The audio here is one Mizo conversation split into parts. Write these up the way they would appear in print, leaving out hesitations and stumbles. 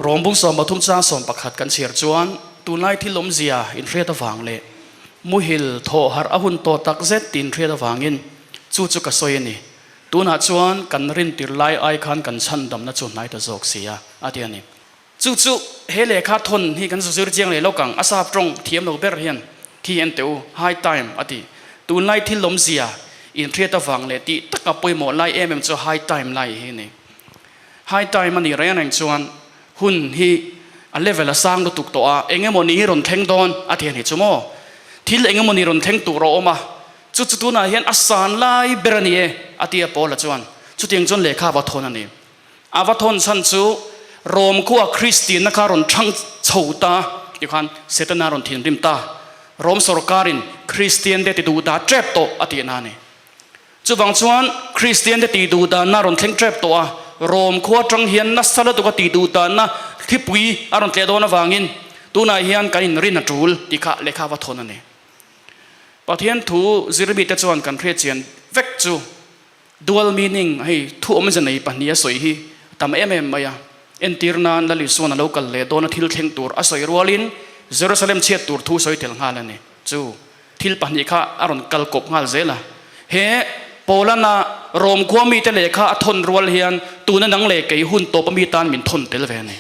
Rom bung 13 chang 11 kan chhiar chuan tunlai thil awmzia inhriat avang leh muhil thawh harh a hun tawh tak zet tih inhriat avangin chu chu ka sawi a ni. Tunah chuan kan rintir lai ai khan kan chhandamna chu hnai ta zawk si a, a ti a ni. Chu chu he lehkha thawn hi kan zuzir chiang leh lawk ang, a sap tawng thiam lo ber hian khi en teh u, high time a ti. Tunlai thil awmzia inhriat avang leh tih taka pawimawh lai em em chu high time lai hi a ni. High time a nih reng reng chuan hun hi a level a sang lutuk tawh a, eng emaw ni hi rawn thleng dawn a ti a ni chu maw? Thil eng emaw ni rawn thleng tur a awm a, chu chu tunah hian a san lai ber a ni e a ti a Paula chuan. Chutiang chuan lehkha va thawn a ni. A va thawn chhan chu Rom khua Kristianna kha rawn thang chho ta tikhan Setana rawn thinrim ta. Rom sawrkarin Kristiante ti duh dah tep tawh a tihna a ni. Chuvang chuan Kristiante tih duh danna a rawn thleng tep tawh a, Rom khua atang hian nasa lutuk a tih duh danna thlipui a rawn tleh dawn avangin tunah hian kan inrin a tul tih kha lehkha va thawn a ni. Pathian thu zirmite chuan kan hriatchian vek chu dual meaning hei thu awmze nei pahnih a sawi hi a tam em em mai a. Entir nan Lal Isuan a lo kal leh dawn a thil thleng tur a sawi rualin Jerusalem chhiat tur thu sawi tel nghal a ni. Chu thil pahnih kha a rawn kal kawp nghal zel a. He Paulana Rom khua mite lehkha a thawn rual hian tuna nang leh kei hun tawpa mi tan min thawn tel ve a ni.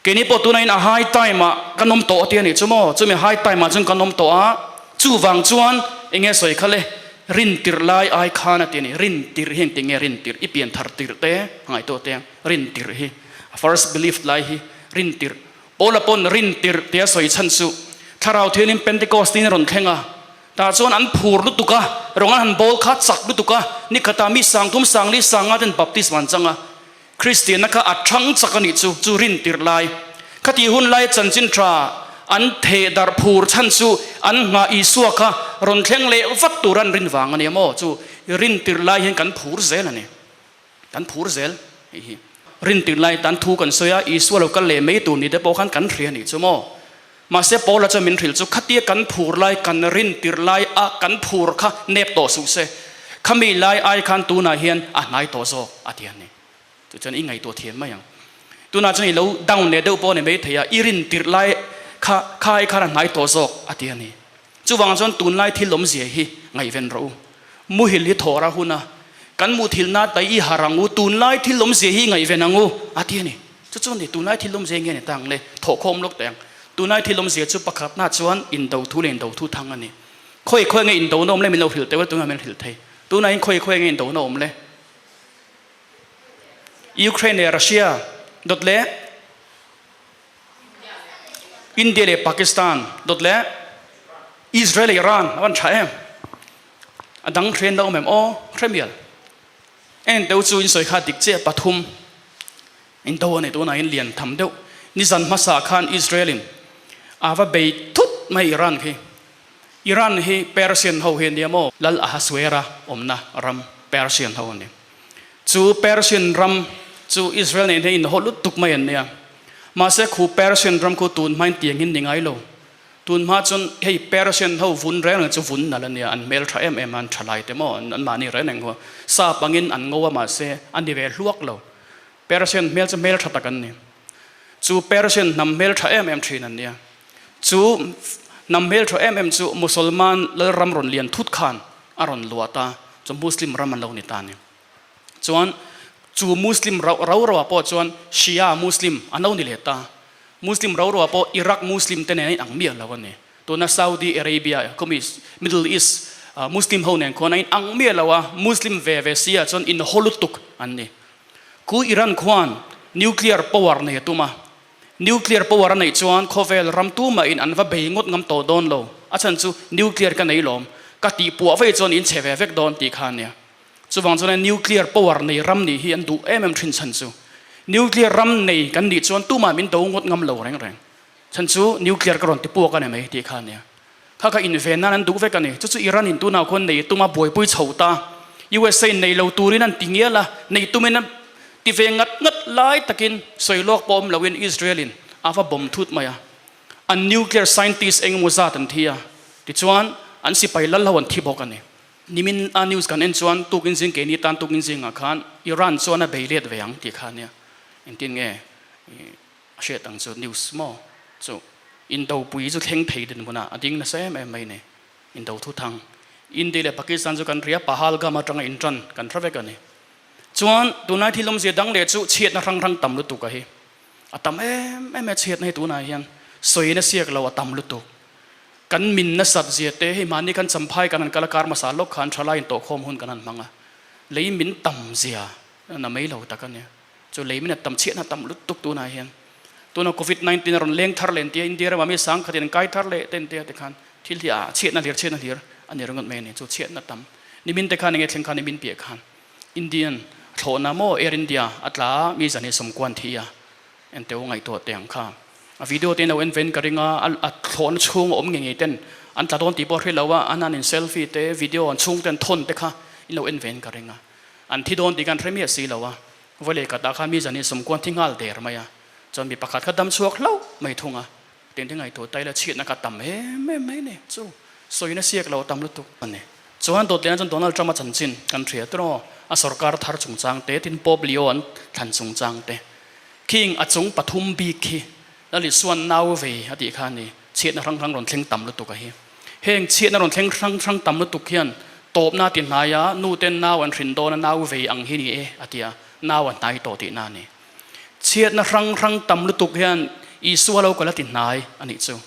Keini pawh tuna in a high time ah kan awm tawh tia nih chu maw? Chumi high time ah chuan kan awm tawh a, chuvang chuan eng nge sawi kha le? Rin tirh lai ai khan a ti a ni. Rin tirh hi engtin nge rin tirh? I pian thar tirh te ngaihtuah te ang. Rin tirh hi a first belief lai hi rin tirh. Paula pawn rin tirh tia sawi chhan chu Thlarau Thianghlim Pentecost in a rawn thleng a, tah chuan an phur lutuk a, rawng an han bawl kha chak lutuk a, nikhatah mi sangthum sangli sanga ten baptisma an chang a, Kristianna kha a thang chak a nih chu, chu rin tirh lai. Khatih hun lai chanchin tha an theh darh phur chhan chu an nghah Isua kha rawn thleng leh vat tur an rin vang a ni maw? Chu rin tirh lai hian kan phur zel a ni. Kan phur zel hei hi. Rin tirh lai tan thu kan sawi a, Isua lo kal leh mai tur ni te pawh khan kan hria a nih chu maw? Mahse Paula chuan min hrilh chu khatia kan phur lai, kan rin tirh lai a kan phur kha nep tawh suh se. Khami lai ai khan tunah hian a hnai tawh zawk a ti a ni. Chu chuan i ngaihtuah thiam mai ang. Tunah chuan i lo down leh deuh pawh a ni maithei a, i rin tirh lai kha kha ai khan a hnai tawh zawk a ti a ni. Chuvang chuan tunlai thil awmzia hi ngaihven rawh u. Muhil hi thawh ra hun a, kan muthilna tai i har ang u, tunlai thil awmzia hi ngaihven ang u a ti a ni. Chu chu a ni, tunlai thil awmzia nge ni ta ang le? Thawhkhawm lawk teh ang. Tunlai thil awmzia chu pakhatna chuan indo thu leh indo thu thang a ni. Khawi khawi nge indo na awm le min lo hrilh teuh a, tunah min hrilh thei. Tunah hian khawi khawi nge indo na awm le? Ukraine leh Russia dawt leh India leh Pakistan dawt leh Israel leh Iran a van tha em? A dang hrian la awm em? Aw, hre mial. Eng deuh chu in sawi kha dik chiah pathum in do a ni tunah in lian tham deuh. Nizan hmasa khan Israel in a va bei thut mai Iran khi. Iran hi Persian ho hi a nia maw? Lal Ahasuera awmna ram Persian ho a ni. Chu Persian ram chu Israel nen hian inhaw lutuk mai an nia. Mahse khu Persian ram khu tun hmain tiangin ni ngai lo. Tun hma chuan hei Persian ho vun reng reng chu vun nalh a nia, an hmel tha em em a, an tha lai te maw, an mahni reng reng ho sap angin an ngo a mahse a ni ve hluak lo. Persian hmel chu hmel tha tak an ni. Chu Persian hnam hmel tha em em thin an nia. Chu hnam hmel tha em em chu Musalman lalram rawn lian thut khan a rawn luah ta, chu Muslim ram an lo ni ta a ni. Chuan chu Muslim rau rau rauah pawh chuan Shia Muslim an lo ni leh ta. Muslim rau rauah pawh Iraq Muslim te nen a inang miah lo a ni. Tuna Saudi Arabia khawmi Middle East Muslim ho nen khuan a inang miah lo a, Muslim ve ve sia chuan inhaw lutuk an ni. Ku Iran khuan nuclear power nei a tum a, nuclear power a neih chuan khawvel ram tumahin an va bei ngawt ngam tawh dawn lo. A chhan chu nuclear ka nei lawm, ka tihpuah vei chuan in che ve vek dawn tih kha a nia. Chuvang chuan nuclear power nei ram nih hi an duh em em thin chhan chu nuclear ram nei kan nih chuan tumah min do ngawt ngam lo reng reng. Chhan chu nuclear ka rawn ti puak a ni mai tih kha a nia. Kha kha inven nan an duh vek a ni. Chu chu Iran in tunah khuan nei tuma buaipui chho ta. USA in nei lo turin an ti ngial a, nei tumin an ti ve ngat ngat lai takin sawi lawk pawh awm loin Israel in a va bomb thut mai a. An nuclear scientist engemaw zat an thi a, tichuan an sipai lal ho an thi bawk a ni. Nimin a news kan en chuan tukin zing keini tan tukin zingah khan Iran chuan a bei let ve ang tih kha ania. Engtin nge? A hriat ang chu news maw chu indopui chu thleng thei dinhmunah a ding nasa em em mai ni. Indo thuthang India leh Pakistan chu kan ria Pahalgam atanga intan kan hre vek a ni. Chuan tunlai thil awmzia dang leh chu chhiatna hrang hrang tam lutuk a hi. A tam em em e chhiatna hi tunah hian sawina siak lo a tam lutuk. Kan min nasat zia te hei mahni khan champhai kan han kal a kar hmasa lawk khan thalai intawhkhawm hun kan han hmang a, lei min tam zia na mai lo tak a nia. Chu lei min a tam chhiatna tam lutuk tunah hian tuna covid 19 a rawn leng thar leh entia India ramah mi sang khatin an kai thar leh te entia tikhan thil hi a chhiatna hlir chhiatna hlir a ni ringawt mai a ni. Chu chhiatna tam nimin te khan enge thleng khan nimin piah khan Indian thlawhna maw Air India a tla mi zan hi sawmkuan thi a enteu ngaihtuah teh ang kha. A video te in lo en vein ka ring a, a thlawhna chhung a awm ngei ngei ten an tla dawn tih pawh a hre lo a, an han in selfie te video an chhung ten thawn te kha in lo en vein ka ring a. An thi dawn tih khan hre miah si lo a, vawilei khatah khan mi zan hi sawmkuan thi nghal der mai a, chuan mi pakhat kha dam chhuak hlauh mai thung a, tin te ngaihtuah ta ila chhiatna kha tam em em mai ni, chu sawina siak lo a tam lutuk a ni. Chuan dawt lehna chuan Donald Trump a chanchin kan hria tiraw, a sorkar thar chungchang te, tin Pope Leo an thlan chungchang te, khing a chung pathum bik khi Lal Isuan nau vei a tih kha a ni, chhiatna hrang hrang rawn thleng tam lutuk a hi. Heng chhiatna rawn thleng hrang hrang tam lutuk hian tawpna ti hnaia nu ten nau an hrin dawn a nau vei ang hi ni e a ti a, nau a hnai tawh tihna a ni. Chhiatna hrang hrang tam lutuk hian Isua lo kal a ti hnai a nih chu.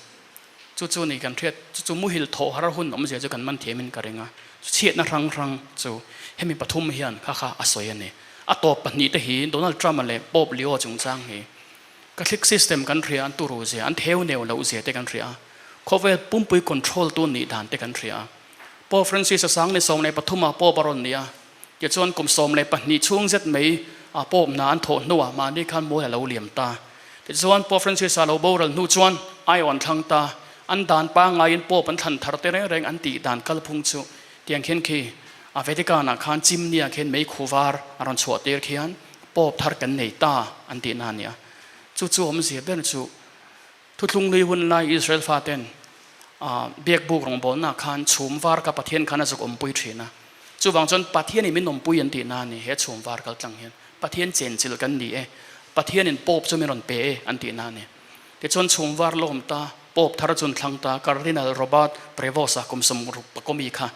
Chu chu ni kan hriat, chu chu muhil thawh har hun awmzia chu kan man thiamin ka ring a. Chhiatna hrang hrang chu hemi pathum hian kha kha a sawi a ni. A tawp pahnihte hi Donald Trump-a leh Pope Leo chungchang hi Catholic system kan hria, an turu zia, an theu neu loh zia te kan hria a, khawvel pumpui control tu nih dan te kan hria a. Pope Francis a sang ni 13 ah Pope a rawn ni a, tichuan kum 12 chhung zet mai a Pope hna an thawh hnuah mahni khan mual a lo liam ta. Tichuan Pope Francis a lo boral hnu chuan ai aw an thlang ta, an dan pangaiin Pope an thlan thar te reng reng an tih dan kalphung chu tiang khian khi a Vatican ah khan chimney ah khian meikhu var a rawn chhuah tir khian Pope thar kan nei ta an tih na a nia. Chu chu awmzia ber chu thuthlung lui hun lai Israel faten biakbuk rawngbawlna khan chhum var kha Pathian khan a zuk awmpui thin a. Chuvang chuan Pathianin min awmpui an tih na a ni he chhum var kal tlang hian. Pathian chenchilh kan ni e, Pathianin Pope chu min rawn pe e an tih na a ni. Tichuan chhum var lawm ta Pope thar chun thlang ta Cardinal Robert Prevost-a kum 60 pakawmi kha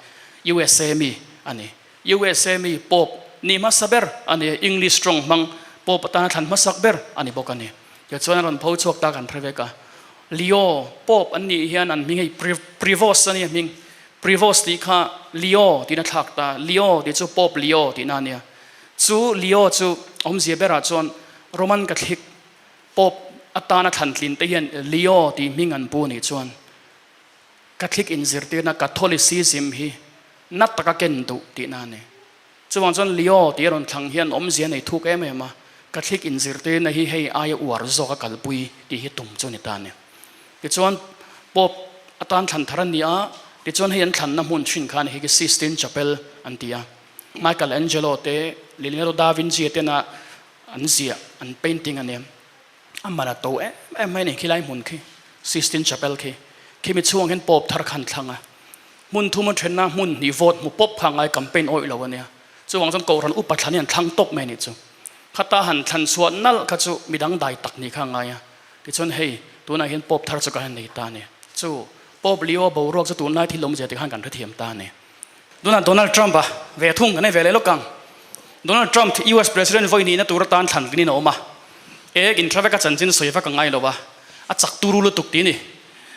USA mi a ni. USA mi Pope ni hmasa ber a ni a, English tawng hmang Pope atana thlan hmasak ber a ni bawk a ni. Tichuan a rawn pho chhuak ta kan hre vek a. Leo Pope an nih hian an hming hei Prevost a nia hming. Prevost tih kha Leo tiin a thlak ta. Leo tih chu Pope Leo tihna a nia. Chu Leo chu awmzia berah chuan Roman Catholic Pope atana thlan tlin te hian Leo tih hming an pu nih chuan Catholic inzirtirna Catholicism hi na taka ken duh tihna a ni. Chuvang chuan Leo tih a rawn thlang hian awmzia nei thuk em em a, Catholic inzirtirna hi hei aia uar zawk a kalpui tih hi tum chu a ni ta a ni. Tichuan Pope atan thlan thar a ni a, tichuan hei an thlanna hmun thin khan hei khi Sistine Chapel an ti a, Michael Angelo te Leonardo da Vinci tena an ziah an painting a nia. A man a to em em mai a ni khilai hmun khi Sistine Chapel khi. Khimi chhungah khian Pope thar khan thlang a. Hmun thum a thenna hmun hnih vote hmu pawp kha ngai campaign awih lo a nia. Chuvang chuan Kohhran upa thlan hi an thlang tawp mai a nih chu. Khata han thlan chhuah nalh kha chu midang dai tak nih kha a ngai a. Tichuan hei tunah hian Pope thar chu ka han nei ta a ni. Chu Pope Leo boruak chu tunlai thil awmzia ti khan kan hrethiam ta a ni. Tunah Donald Trump a ve thung kan ei ve leh lawk ang. Donald Trump US President vawi nihna tur atan thlan vinin a awm a. Ek inthla vek a chanchin sawi vak a ngai lo a, a chak turu lutuk tih a ni.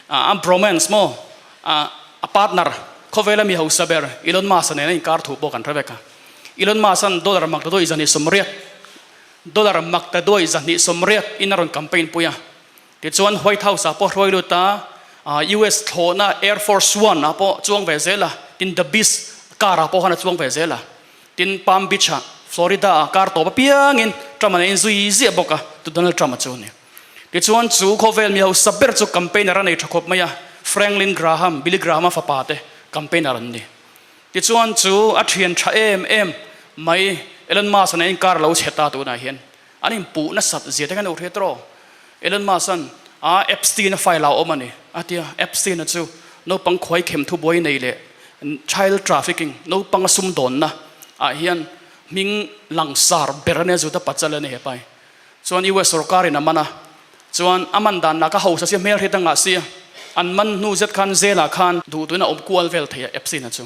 A bromance maw, a partner khawvela mi hausa ber Elon Musk-a nen a inkar thu pawh kan hre vek a. Elon Musk-a'n dollar mak ta duai 280, dollar mak ta duai 280 in a rawn campaign pui a. Tichuan White House ah pawh hruai lut a, US thlawhna Air Force One ah pawh chuang ve zel a, tin The Beast car ah pawh khan a chuang ve zel a, tin Palm Beach ah Florida ah car tawp apiangin Trump a nei zui ziah bawk a, tu Donald Trump a chu a ni. Tichuan chu khawvel mi hausa ber chu campaigner a nei tha khawp mai a, Franklin Graham, Billy Graham a fapa te campaigner an ni. Tichuan chu a thian tha em em mai Elon Musk a nei in car lo chhe ta tunah hian An inpuh nasat zia te khan lo hriat rawh. Elon Musk-a'n a Epstein-a file a awm a ni a ti a, Epstein-a chu naupang khuai khem thubuai nei leh child trafficking, naupanga sumdawnna ah hian hming langsar ber a nia Juda Pachal a ni hepa hi. Chuan US sorkarin a man a. Chuan a man dan lah ka hausa sia hmel hriat a ngah sia, an man hnu zet khan jail ah khan duh duhin a awm kual vel thei a Epstein-a chu.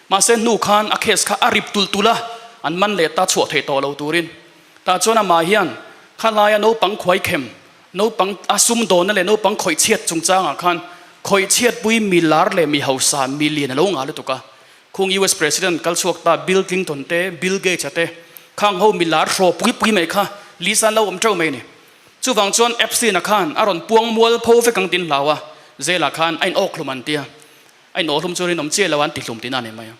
Mahse hnu khan a case kha a rip tulh tulh a, an man leh ta chhuah theih tawh lo turin. Tah chuan amah hian khalaia naupang khuai khem, naupang a sumdawnna leh naupang khawih chhiat chungchangah khan khawih chhiatpui mi lar leh mi hausa mi lian a lo ngah lutuk a. Khung US President kal chhuak ta Bill Clinton te, Bill Gates-a te, khang ho mi lar hraw pui pui mai kha list an lo awm teuh mai a ni. Chuvang chuan Epstein-a khan a rawn puang mual pho vek ang tin hlau a, Jail-ah khan a inawk hlum an ti a, a inawh hlum chu rinawm chiah lo a an ti hlum tihna a ni mai a.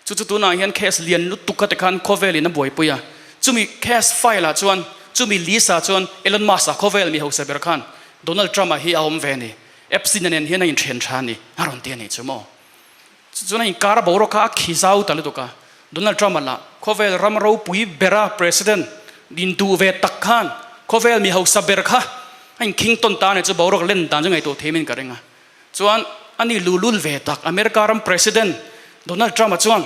Chu chu tunah hian case lian lutuk kha te khan khawvelin a buaipui a, chumi case file-ah chuan chumi list-ah chuan Elon Musk-a khawvel mi hausa ber khan Donald Trump-a hi a awm ve a ni, Epstein-a nen hian a inthen tha a ni a rawn ti a nih chu maw. Chuan a inkar boruak kha a khi zau ta lutuk a, Donald Trump-a lah khawvel ram ropui bera President din duh ve tak khan khawvel mi hausa ber kha a inkhing tawn ta a ni chu boruak len dan chu ngaihtuah thei min ka ring a. Chuan a ni lulul ve tak America ram President Donald Trump-a chuan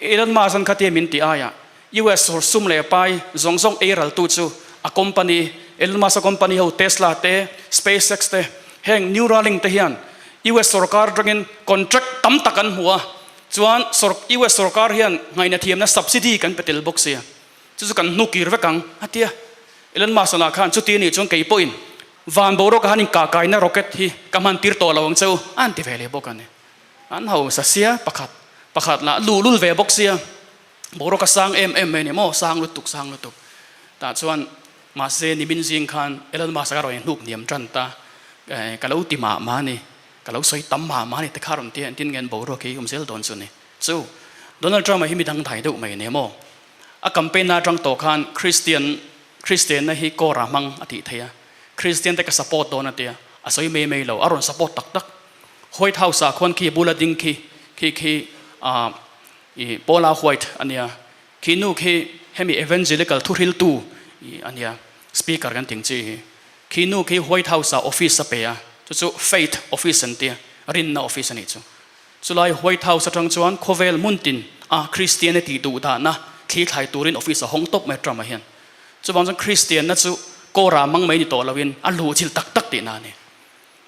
Elon Musk-a'n khatia min ti aiah US sum leh pai zawng zawng ei raltu chu a company, Elon Musk-a company ho Tesla te, SpaceX te, heng Neuralink te hian US sorkar atangin contract tam tak an hmu a, chuan US sorkar hian ngaihna thiamna subsidy kan pe tel bawk sia, chu chu kan hnu kir vek ang a tia. Elon Musk-a lah khan chuti anih chuan kei pawhin van boruakah han inkahkaina rocket hi ka hman tir tawh lo ang che u a han ti ve leh bawk a ni. An hausa sia pakhat pakhat lah luhlul ve bawk sia. Boruak a sang em em mai a ni maw? Sang lutuk, sang lutuk. Tah chuan mahse nimin zing khan Elon Musk a rawn hnuk hniam tan ta, ka lo ti mah mah a ni, ka lo sawi tam mah mah a ni te kha a rawn ti a, engtin nge an boruak hi awm zel dawn chu ni. Chu Donald Trump a hi mi dangdai deuh mai a ni maw? A campaign na atang tawh khan Christian, Christian na hi kawr ah hmang a tih theih a, Christian te ka support dawn a tia, a sawi mai mai lo, a rawn support tak tak. White House ah khuan khi bula ding khi, khi khi ah I Paula White a nia, khi nu khi hemi Evangelical thuhriltu i a nia, speaker kan ting chi hi. Khi nu khi White House ah office a pe a, chu chu Faith office an tia, rinna office a nih chu. Chulai White House atang chuan khawvel hmun tin a Kristian-e tih duh dahna thli thlai turin office a hawng tawp mai Trump-a hian. Chuvang chuan Kristianna chu kawrah mang mai ni tawh loin a luhchilh tak tak tihna a ni.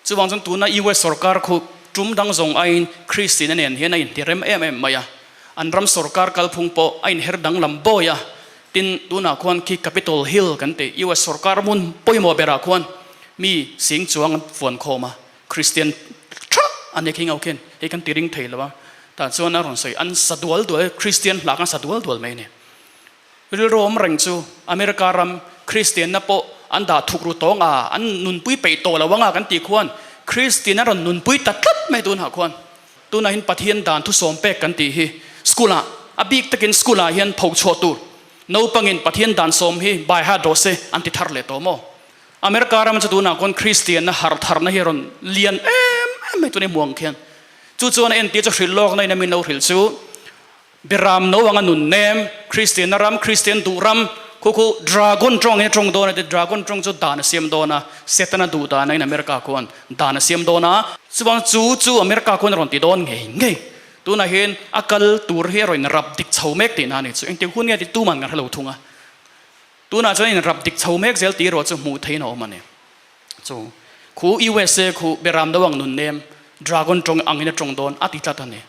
Chuvang chuan tuna US sorkar khu tum dang zawng aiin Christina nen hian a intirem em em mai a, an ram sorkar kalphung pawh a inher danglam bawi a, tin tunah khuan khi Capitol Hill kan tih US sorkar hmun pawimawh berah khuan mi sing chuang an fuan khawm a, Christian tha a ni khi ngau khian hei kan ti ring thei lo a, tah chuan a rawn sawi an sa dual dual Christian hlak an sa dual dual mai a ni. Rilru awm reng chu America ram Kristianna pawh an dah thuk ru tawng a, an nunpui peih tawh lo anga kan tih khuan Kristian a rawn nunpui ta tlat mai tunah khuan. Tunah hian Pathian dan thusawm pek kan tih hi school ah a bik takin school ah hian pho chhuah tur naupangin Pathian dan sawm hi by heart rawh se an ti thar leh tawh maw? America ram chu tunah khuan Kristianna harh tharna hi a rawn lian em em mai tunah i hmu ang khian. Chu chuan a entir chu hrilh lawkna in a min lo hrilh chu Beram no anga nun nem, Kristianna ram, Kristian duh ram, khu khu Dragon tawng in a tawng dawn a ti, Dragon tawng chu dan a siam dawn a, Setana duh dan angin America khuan dan a siam dawn a, chuvang chu chu America khuan a rawn ti dawn ngei ngei, tunah hian a kal tur hi a rawn rap dik chho mek tihna a ni chu, engtik hun nge tih tuman kan hre lo thung a, tunah chuan in rap dik chho mek zel tih erawh chu hmuh theihin a awm a ni. Chu khu USA khu Beram no ang nun nem, Dragon tawng angin a tawng dawn a ti tlat a ni.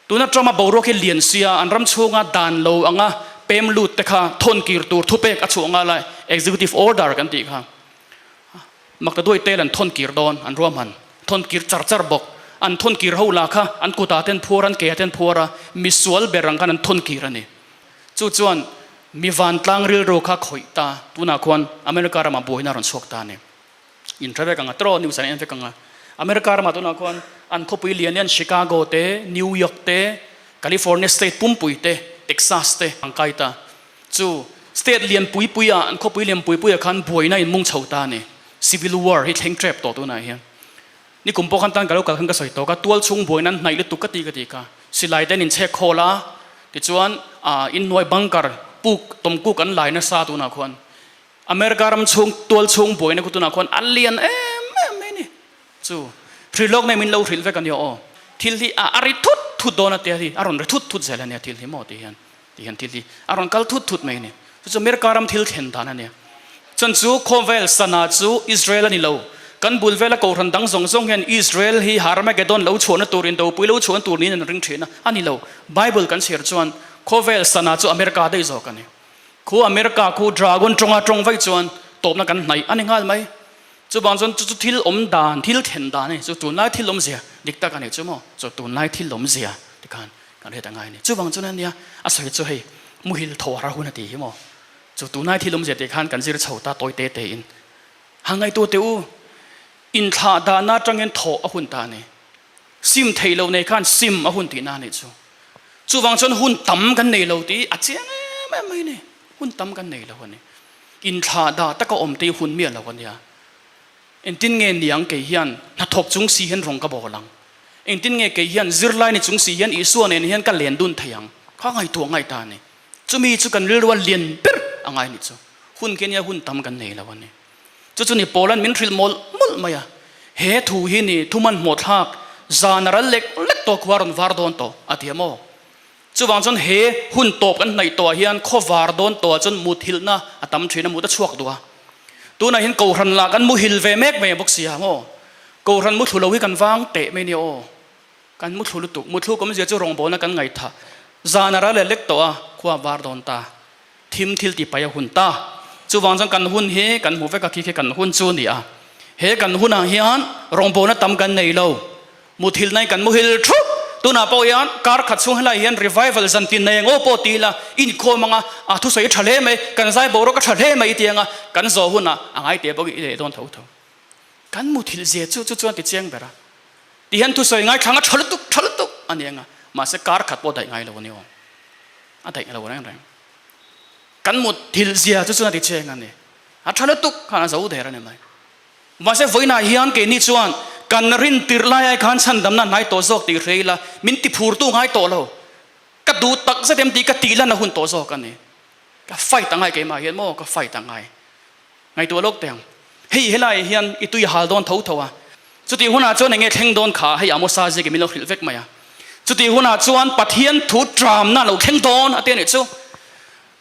Tuna Trump-a boruak hi lian sia, an ram chhunga dan lo anga pem lut te kha thawn kir tur thupek a chhuah nghal a, executive order kan tih kha. Maktaduai tel an thawn kir dawn, an ruahman thawn kir char char bawk. An thawn kir ho lah kha an kutah ten phuar, an keah ten phuar a, misual ber ang khan an thawn kir a ni. Chu chuan mi vantlang rilru kha khawih ta, tunah khuan America ramah buaina a rawn chhuak ta a ni. In hre vek ang a, tiraw news an en vek ang a. America ramah tunah khuan an khawpui lian hian Chicago te, New York te, California state pumpui te, Texas te an kai ta. Chu state lian pui pui ah, an khawpui lian pui pui ah khan buaina in mung chho ta a ni. Civil war hi thleng tep tawh tunah hian. Nikum pawh khan tan ka lo kal khan ka sawi tawk a, tual chhung buaina an hnaih lutuk ka ti ka ti kha. Silai te an inchhek khawl a, tichuan inhnuai bunker puk tawmkuk an lai nasa tunah khuan. America ram chhung tual chhung buaina khu tunah khuan a lian em em mai a ni. Chu hrilhlawk nei min lo hrilh vek a nia aw. Thil hi a a ri thut thut dawn a tia hi a rawn ri thut thut zel a nia thil hi maw ti hian ti hian thil hi a rawn kal thut thut mai a ni. Chu chu America ram thil thlen dan a nia. Chuan chu khawvel sana chu Israel a ni lo. Kan bul vela kohhran dang zawng zawng hian Israel hi Harmagedon lo chhuahna tur, indopui lo chhuahna tur niin an ring thin a, a ni lo. Bible kan chhiar chuan khawvel sana chu America daih zawk a ni. Khu America khu dragon tawnga tawng vaih chuan tawpna kan hnaih a ni nghal mai. Chuvang chuan chu chu thil awm dan, thil thlen dan a ni. Chu tunlai thil awmzia dik tak a ni chu maw? Chu tunlai thil awmzia tikhan kan hriat a ngai a ni. Chuvang chuan a nia a sawi chu hei muhil thaw har hun a ti hi maw? Chu tunlai thil awmzia tih khan kan zir chho ta tawi te te in. Ha ngaihtuah teh u, inthlah dahna atangin thawh a hun ta a ni. Sim theih loh nei khan sim a hun tihna a nih chu. Chuvang chuan hun tam kan nei lo tih a chiang em em mai a ni. Hun tam kan nei lo a ni. Inthlah dah taka awm te hi hun miah lo a nia. Engtin nge niang kei hian hnathawk chung si hian rawng ka bawl ang? Engtin nge kei hian zirlai ni chung si hian Isua nen hian ka len dun thei ang? Kha ngaihtuah ngaih ta a ni. Chumi chu kan rilru a lian ber a ngai ni chu. Hun khi nia hun tam kan nei lo a ni. Chu chu ni Paula'n min hrilh mawlh mawlh mai a. He thu hi ni thu hmanhmawh thlak zan a ral lek lek tawh khua rawn var dawn tawh a ti a maw? Chuvang chuan he hun tawp kan hnaih tawhah hian khaw var dawn tawhah chuan muthilhna a tam thin a, mut a chhuak duh a. Tunah hian Kohhran lah kan muhil ve mek mai bawk si a maw? Kohhran muthlu lo hi kan vang teh mai nia aw. Kan muthlu lutuk, muthlu kawmzia chu rawngbawlna kan ngaihthah. Zan a ral leh lek tawh a, khua var dawn ta. Thim thil ti paih a hun ta. Chuvang chuan kan hun hi kan hmu vek a, khi khi kan hun chu a ni a. He kan hunah hian rawngbawlna tam kan nei lo. Muthilh nai kan muhil thup. Tunah pawh hian kar khat chhung helai hian revival zan tin nei ang aw pawh ti ila, inkhawm anga a thusawi a tha hle mai, kan zai boruak a tha hle mai ti anga kan zawh hunah a ngai teh bawk i leh dawn tho tho. Kan muthilh zia chu chu chuan ti chiang ber a. Ti hian thusawi ngaithlang a tha lutuk, tha lutuk a ni anga mahse kar khat pawh daih ngai lo a ni aw. A daih lo reng reng. Kan muthilh zia chu chuan a ti chiang a ni. A tha lutuk khan a zo der a ni mai. Mahse vawiinah hian keini chuan kan rin tirh lai ai khan chhandamna hnai tawh zawk tih hre ila min ti phurtu ngai tawh lo. Ka duh tak zet em tih ka tih lan a hun tawh zawk a ni. Ka fight angai keimah hian maw ka fight angai. Ngaihtuah lawk teh ang. Hei helaiah hian i tui a hal dawn tho tho a. Chutih hunah chuan enge thleng dawn kha hei Amosa ziak in min lo hrilh vek mai a. Chutih hunah chuan Pathian thu tramna a lo thleng dawn a ti a nih chu.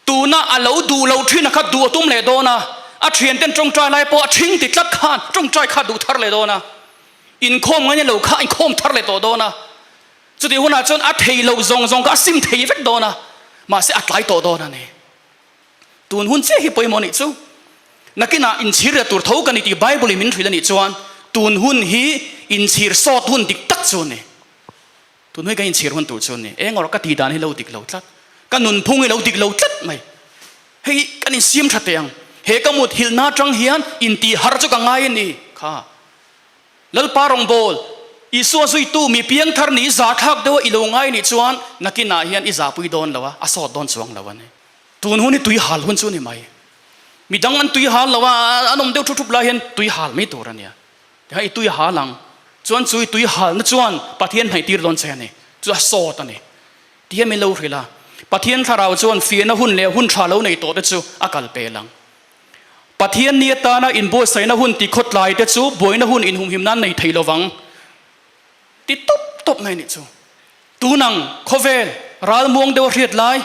Tuna a lo duh lo thin a kha duh a tum leh dawn a. A thianten tawngtai lai pawh a thing ti tlat khan tawngtai kha duh thar leh dawn a. Inkhawm ngaina lo kha a inkhawm thar leh tawh dawn a. Chutih hunah chuan a thei lo zawng zawng kha a sim thei vek dawn a. Mahse a tlai tawh dawn a ni. Tun hun chiah hi pawimawh nih chu. Nakinah inchhir leh tur tho ka ni tih Bible in min hrilh a nih chuan tun hun hi inchhir sawt hun dik tak chu a ni. Tun hun hi kan inchhir hun tur chu a ni. Eng awrh ka tih dan hi lo dik lo tlat. Ka nunphung hi lo dik lo tlat mai. Hei kan insiam tha teh ang. He ka mut hilhna atang hian intih har chu ka ngai a ni kha. Lalpa rawngbâwl, Isua zuitu mi piangthar nih zahthlâk deuha i lo ngai nih chuan nakinah hian i zahpui dâwn lo a, a sâwt dâwn chuang lo a ni. Tûn hun hi tui hâl hun chu a ni mai. Mi dang an tui hâl lo a, an awm deuh thup thup lai hian tui hâl mai tûr a nia. Tikhan i tui hâl ang chuan chu i tui hâlna chuan Pathian hnaih tîr dâwn che a ni. Chu a sâwt a ni. Tihian min lo hrilh a, Pathian thlarau chuan fiahna hun leh hun ṭha lo nei tawhte chu a kal pêl ang. Pathian ni atana inbuatsaihna hun ti khawtlai te chu buaina hun inhumhim nan nei thei lovang ti tawp tawp mai nih chu. Tunang khawvel ralmuang deuh a hriat lai,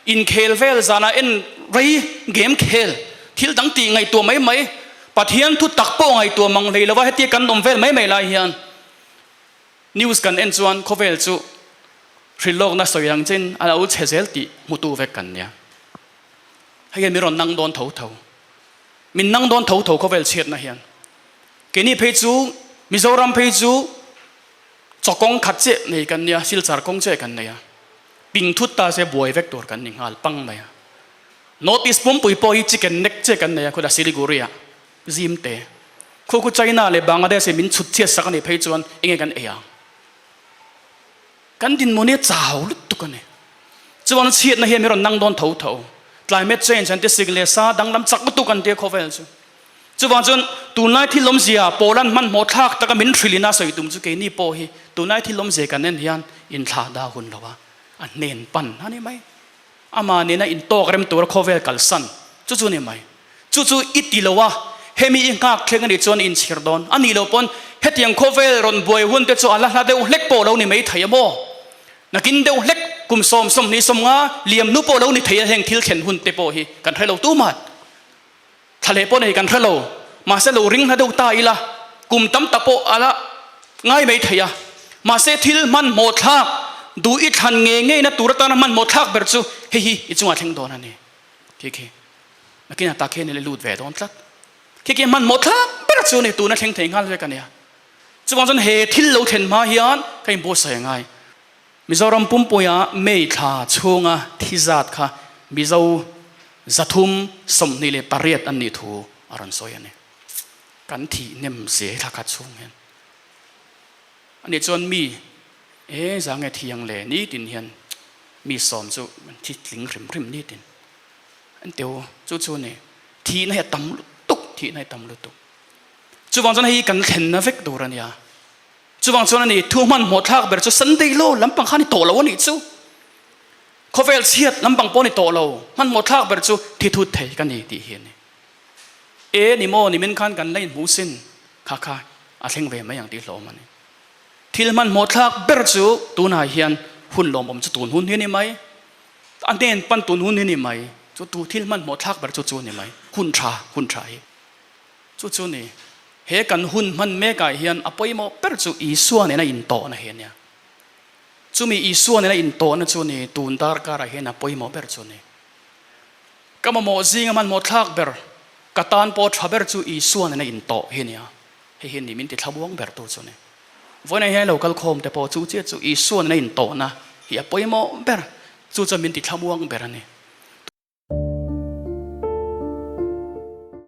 inkhel vel zanah en rei game khel, thil dang tih ngaihtuah mai mai, Pathian thu tak pawh ngaihtuah mang hlei lova hetia kan awm vel mai mai lai hian news kan en chuan khawvel chu hrilhlawkna sawi ang chin a lo chhe zel tih hmutu vek kan nia. Hei hian min rawn nang dawn tho tho. Min nang dawn tho tho khawvel chhiatna hian. Keini phei chu Mizoram phei chu chaw kawng khat chiah nei kan nia, silchar kawng chiah kan nei a. Ping thut ta se buai vek tur kan ni nghal pang mai a. North East pumpui pawh hi chicken neck chiah kan nei a, khawdah Siliguri ah zim te. Khu khu China leh Bangladesh in min chhut chhiat sak a nih phei chuan enge kan ei ang? Kan dinhmun hi a chau lutuk a ni. Chuan chhiatna hian min rawn nang dawn tho tho. Climate change an ti sik leh sa danglam chak lutuk an tia khawvel chu. Chuvang chuan tunlai thil awmzia Poland hmanhmawh thlak taka min hrilhin a sawi tum chu keini pawh hi tunlai thil awmzia kan en hian inthlah dah hun lo a, a hnen pan a ni mai. Amah nena intawk rem tura khawvel kalsan chu chu a ni mai. Chu chu i ti lo a, hemi i nghak thleng a nih chuan i inchhir dawn. A nih loh pawn hetiang khawvel rawn buai hun te chu a la hla deuh hlek pawh lo ni mai thei a maw? Nakin deuh hlek kum sawm 20 50 liam hnu pawh lo ni thei a heng thil thlen hun te pawh hi kan hre lo tu mah. Thla leh pawh nei kan hre lo. Mahse lo ring hla deuh ta ila, kum tam tak pawh a la ngai mai thei a. Mahse thil hmanhmawh thlak, duh i thlan nge ngeina tur atana hmanhmawh thlak ber chu hei hi i chungah thleng dawn a ni. Khi khi nakinah tak hian i la lut ve dawn tlat. Khi khi hmanhmawh thlak ber chu ni tuna thleng thei nghal vek a nia. Chuvang chuan he thil lo thlen hma hian ka inbuatsaih a ngai. Mizoram pumpuia May thla chhunga thi zat kha Mizo 328 an nih thu a rawn sawi a ni. Kan thih nem zel thla khat chhung hian. Ani chuan mi e za nge thi ang le nitin hian mi sawm chu an thi tling hrim hrim nitin. An teu chu chu ni thihna hi a tam lutuk thihna hi a tam lutuk. Chuvang chuan hei kan thlenna vek tur a nia. Chuvang chuan a ni, thu hmanhmawh thlak ber chu Sunday law lampang kha a ni tawh lo a nih chu. Khawvel chhiat lampang pawh a ni tawh lo, hmanhmawh thlak ber chu thi thut thei ka ni tih hi a ni. E ni maw, nimin khan kan la inhmu sin, kha kha a thleng ve mai ang tih hlawm a ni. Thil hmanhmawh thlak ber chu tunah hian hun lawmawm chu tun hun hi a ni mai, a hnen pan tun hun hi a ni mai, chu tu thil hmanhmawh thlak ber chu chu a ni mai, hun tha, hun tha hi. Chu chu ni, he kan hun hman mekah hian a pawimawh ber chu Isua nena intawhna hi a nia. Chumi Isua nena intawhna chu ni tun darkarah hian a pawimawh ber chu ni. Ka mamawh zinga hmanhmawh thlak ber, ka tan pawh tha ber chu Isua nena intawh hi a nia. Hei hi ni min ti thlamuang ber tu chu ni. Vawiinah hian lo kal khawm te pawh chu chiah chu Isua nena intawhna hi a pawimawh ber, chu chuan min ti thlamuang ber a ni.